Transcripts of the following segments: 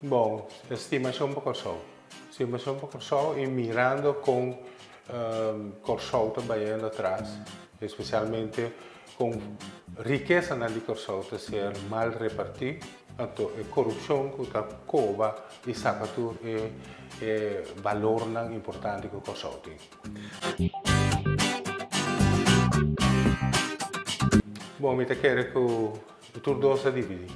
Bon, stimashon pa Kòrsou. Stimashon pa Kòrsou i mirando kon Kòrsou ta bayendo atras, espesialmente kon rikesanan di Kòrsou ta ser mal repartí, anto e korupshon ku ta koba i saka tur e e balornan importante ku Kòrsou tin. Bon, mi ta kere ku Tur dos ta dividí.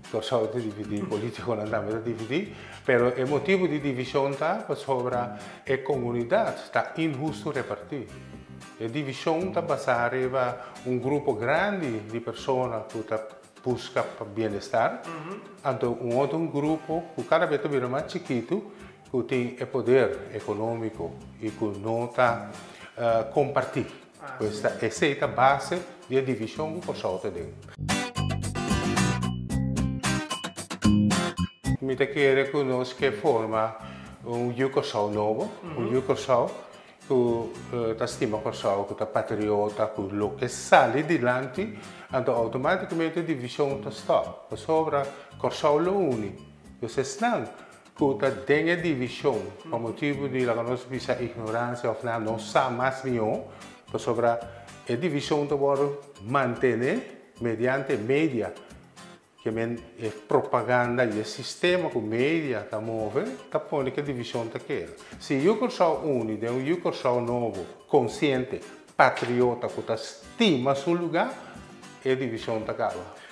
Kòrsou ta dividí, polítikonan tambe ta dividí, pero e motibu di divishon ta pasobra e komunidat ta inhustu repartí. E divishon ta basá riba un grupo grandi di persona ku ta buska pa bienestar, anto un otro grupo ku kada bes ta bira mas chikitu ku tin e poder ekonómiko i ku no ta kompartí. Pues ta esei ta base di e divishon ku Kòrsou ta den. Mi ta kere ku nos ke forma un yu Kòrsou nobo, un yu Kòrsou ku ta stima Kòrsou, ku ta patriota, ku loke sali dilanti, anto outomátikamente divishon ta stòp, pasobra Kòrsou lo uni. Dus esnan Ku ta den e divishon pa motibu di laga nos bisa ignoransia òf nan no sa mas mihó, pasobra e divishon ta wòrdu mantené mediante media, ke men e propaganda i e sistema ku media ta move ta pone ku e divishon ta keda. Si Yu Kòrsou uni den un Yu Kòrsou nobo, konsiente, patriota ku ta stima su lugá, e divishon ta kaba.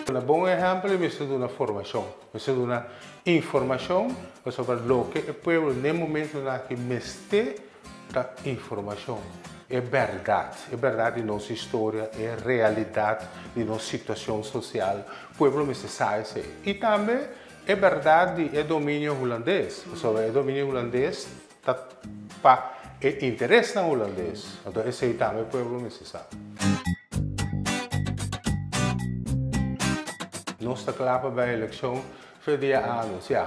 Un bon ehèmpel i mester duna formashon, mester duna informashon pasobra loke e pueblo n'e momentunan aki mester ta informashon, e bèrdat, e bèrdat di nos historia, e realidat di nos situashon sosial, pueblo mester sa esei. I tambe e bèrdat di e dominio hulandes, pasobra e dominio hulandes Ta pa e interesnan hulandes. Anto esei tambe e pueblo mester sa. Nos ta kla pa bai elekshon fe dia anos, ya.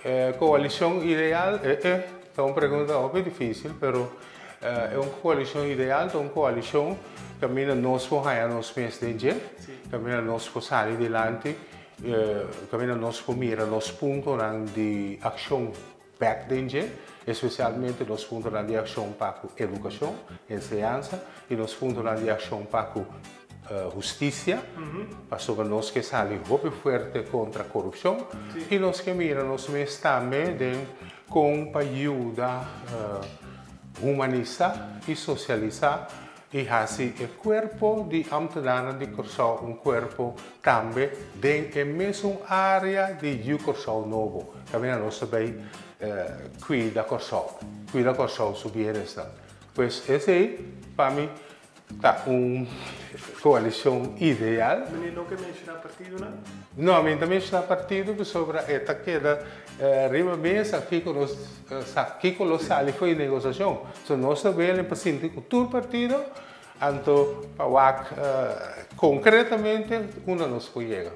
E koalishon ideal, e e ta un pregunta hopi difisil, pero e un koalishon ideal ta un koalishon kaminda nos por haña nos mes den dje, kaminda nos por sali dilanti Kaminda nos por mira nos puntonan di akshon bèk den dje, espesialmente nos puntonan di akshon pa ku edukashon, enseñansa, i nos puntonan di akshon pa ku hustisia, pasobra nos ke sali hopi fuerte kontra korupshon i nos ke mira nos mes tambe den kon pa yuda humanisá i sosialisá I hasi e kuerpo di ámtenarnan di Kòrsou un kuerpo tambe den e mesun área di Yu Kòrsou Nobo. Kaminda nos ta bai kuida Kòrsou, kuida Kòrsou su bienesnan. Pues esei pa mi ta un koalishon ideal. Meneer no ke menshoná partidonan? No, mi no ta menshoná partido pasobra e ta keda riba mesa kiko nos sa kiko lo sali for di negosiashon. So nos ta welen pa sinti ku tur partido anto pa wak konkretamente unda nos por yega.